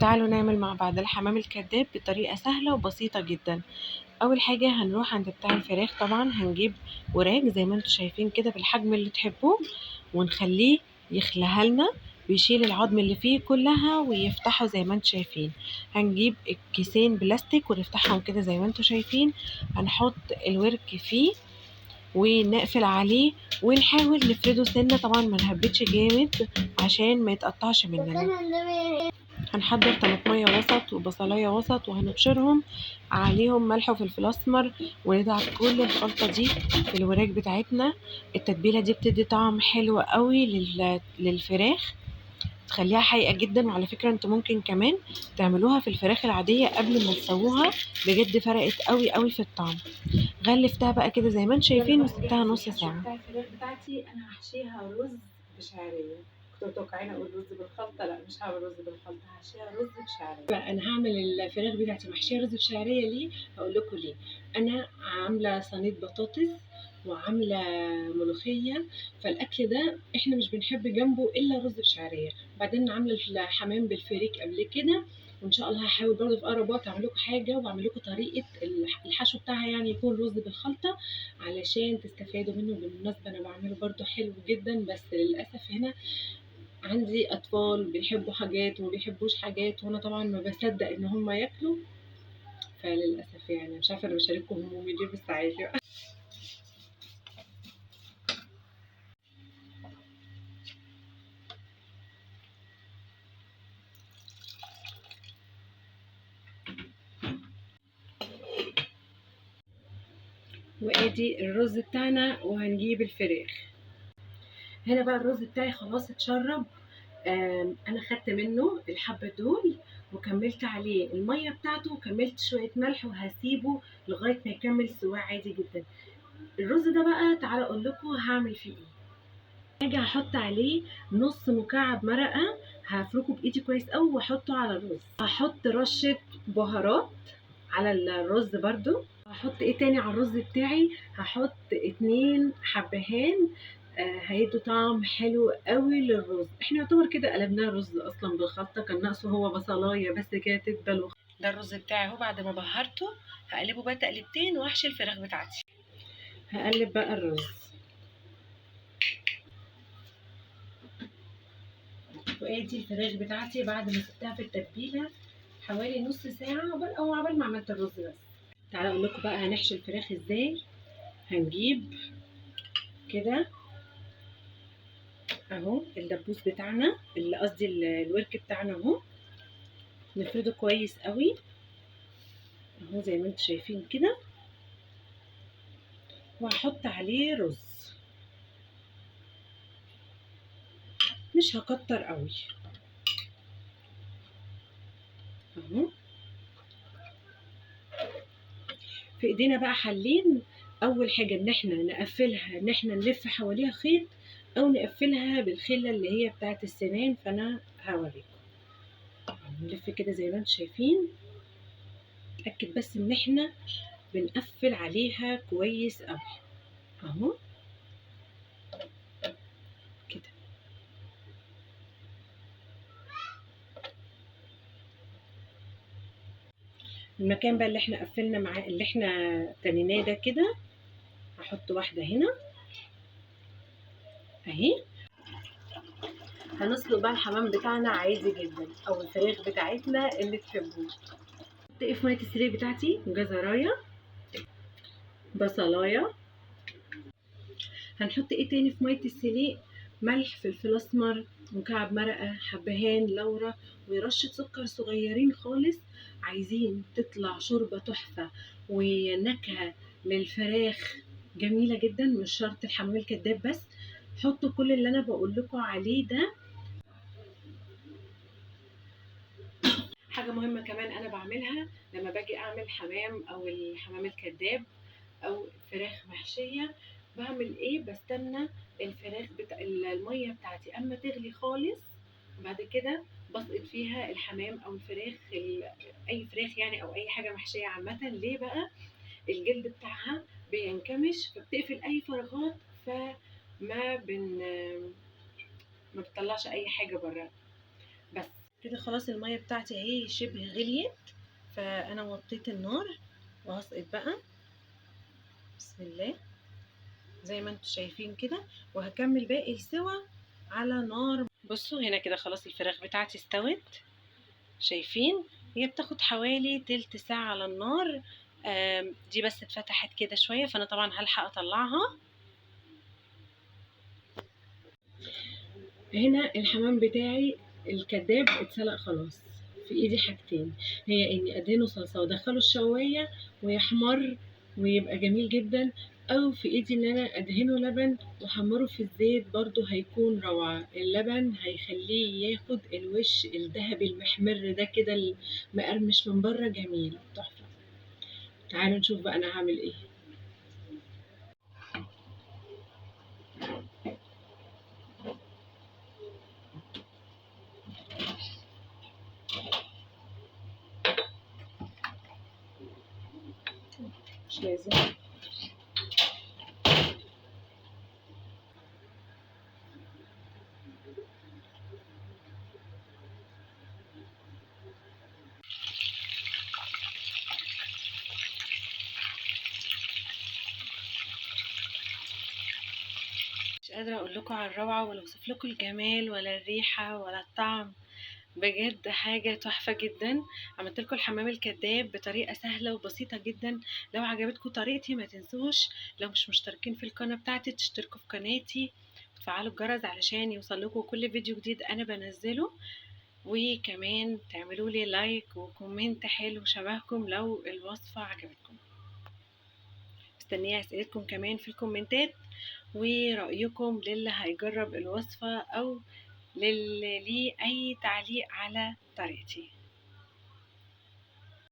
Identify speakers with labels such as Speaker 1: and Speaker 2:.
Speaker 1: تعالوا نعمل مع بعض الحمام الكذاب بطريقة سهلة وبسيطة جدا. أول حاجة هنروح عند بتاع الفراخ، طبعا هنجيب وراك زي ما انتم شايفين كده بالحجم اللي تحبوه، ونخليه يخليها لنا، بيشيل العظم اللي فيه كلها ويفتحه زي ما انتم شايفين. هنجيب الكيسين بلاستيك ونفتحهم كده زي ما انتم شايفين، هنحط الورك فيه ونقفل عليه ونحاول نفرده سنة، طبعا ما نهبطش جامد عشان ما يتقطعش مننا. هنحضر طماطمية وسط وبصلاية وسط وهنبشرهم عليهم ملح وفلفل اسمر، وندعك كل الخلطة دي في الوراك بتاعتنا. التتبيلة دي بتدي طعم حلو قوي للفراخ، تخليها حقيقة جدا. وعلى فكرة انتوا ممكن كمان تعملوها في الفراخ العادية قبل ما تسووها، بجد فرقت قوي قوي في الطعم. غلفتها بقى كده زي ما انتم شايفين وسبتها نص ساعة.
Speaker 2: بتاع الفراخ بتاعتي انا هحشيها رز بشعرية. كنتوا متوقعين اقول رز بالخلطة، لا مش هعمل رز بالخلطة، هحشيها رز بشعرية.
Speaker 1: بقى انا هعمل الفراخ بتاعتي محشية رز بشعرية ليه؟ هقول لكم ليه. انا عاملة صينية بطاطس وعاملة ملوخية، فالأكل ده إحنا مش بنحب جنبه إلا رز بشعرية. بعدين عاملة الحمام بالفريك قبل كده، وإن شاء الله هحاول برضه في أقرب وقت أعمل لكم حاجة وأعمل لكم طريقة الحشو بتاعها، يعني يكون رز بالخلطة علشان تستفادوا منه. بالمناسبة أنا بعمله برضه حلو جدا، بس للأسف هنا عندي أطفال بيحبوا حاجات وما بيحبوش حاجات، وأنا طبعا ما بصدق إن هم ياكلوا، فللأسف يعني مش عارفة أنا بشارككم همومي ليه، بس عادي. وادي الرز بتاعنا، وهنجيب الفراخ. هنا بقى الرز بتاعي خلاص اتشرب، انا خدت منه الحبة دول وكملت عليه المية بتاعته وكملت شوية ملح، وهسيبه لغاية ما يكمل سواه عادي جدا. الرز ده بقى تعالى اقول لكم هعمل فيه ايه. هاجي هحط عليه نص مكعب مرقه، هفركه بايدي كويس قوي واحطه على الرز. هحط رشه بهارات على الرز برده. هحط ايه تاني على الرز بتاعي؟ هحط 2 حبهان، هيدوا طعم حلو قوي للرز. احنا يعتبر كده قلبناه رز اصلا بالخلطه، كان ناقصه هو بصلايه بس كده تدبل. ده الرز بتاعي اهو بعد ما بهرته، هقلبه بقى تقلبتين واحشي الفراخ بتاعتي. هقلب بقى الرز، وادي الفراخ بتاعتي بعد ما سبتها في التتبيله حوالي نص ساعة او عقبال ما عملت الرز بس. تعالوا اقول لكم بقى هنحشي الفراخ ازاي. هنجيب كده اهو الدبوس بتاعنا، اللي قصدي الورك بتاعنا اهو، نفرده كويس قوي اهو زي ما انتم شايفين كده، وهحط عليه رز، مش هكتر قوي اهو. في ايدينا بقى حلين. اول حاجة ان احنا نقفلها، ان احنا نلف حواليها خيط، او نقفلها بالخله اللي هي بتاعه السنان. فانا هوريكم نلف كده زي ما انتم شايفين. اتاكد بس ان احنا بنقفل عليها كويس قوي اهو كده. المكان بقى اللي احنا قفلنا معاه، اللي احنا تنيناه ده كده، هحط واحدة هنا اهي. هنسلق بقى الحمام بتاعنا عادي جدا، او الفراخ بتاعتنا اللي تحبوه. احط ايه في مية السليق بتاعتي؟ جزرايه، بصلايه. هنحط ايه تاني في مية السليق؟ ملح، فلفل اسمر، مكعب مرقه، حبهان، لورا، ورشه سكر صغيرين خالص. عايزين تطلع شوربة تحفة ونكهه للفراخ جميلة جدا، مش شرط الحمام الكداب بس. حطوا كل اللي انا بقول لكم عليه ده. حاجة مهمة كمان انا بعملها لما باجي اعمل حمام او الحمام الكداب او فراخ محشيه، بعمل ايه؟ بستنى الفراخ المية بتاعتي اما تغلي خالص، وبعد كده بسقط فيها الحمام او الفراخ، اي فراخ يعني، او اي حاجة محشيه عامة. ليه بقى؟ الجلد بتاعها بينكمش، فبتقفل اي فراغات، فما بن ما بتطلعش اي حاجة بره. بس كده خلاص المية بتاعتي اهي شبه غليت، فانا وطيت النار وهسقط بقى. بسم الله، زي ما انتم شايفين كده، وهكمل باقي السوا على نار. بصوا هنا كده خلاص الفراخ بتاعتي استوت، شايفين هي بتاخد حوالي تلت ساعة على النار. دي بس اتفتحت كده شوية، فانا طبعا هلحق اطلعها. هنا الحمام بتاعي الكذاب اتسلق خلاص. في ايدي حاجتين، هي اني ادهنه صلصه وادخله الشوايه ويحمر ويبقى جميل جدا، او في ايدي ان انا ادهنه لبن واحمره في الزيت، برضو هيكون روعه. اللبن هيخليه ياخد الوش الذهبي المحمر ده كده، المقرمش من بره، جميل تحفة. تعالوا نشوف بقى انا هعمل ايه.
Speaker 2: مش لازم.
Speaker 1: مش قادرة اقول لكم على الروعة، ولا اوصف لكم الجمال ولا الريحة ولا الطعم، بجد حاجة تحفة جدا. عملت لكم الحمام الكذاب بطريقة سهلة وبسيطة جدا. لو عجبتكم طريقتي ما تنسوش، لو مش مشتركين في القناة بتاعتي تشتركوا في قناتي وتفعلوا الجرس علشان يوصل لكم كل فيديو جديد انا بنزله، وكمان تعملوا لي like و comment حلو شبهكم لو الوصفة عجبتكم. مستنية اسئلتكم كمان في الكومنتات، ورأيكم للي هيجرب الوصفة او للي ليه اي تعليق على طريقتي.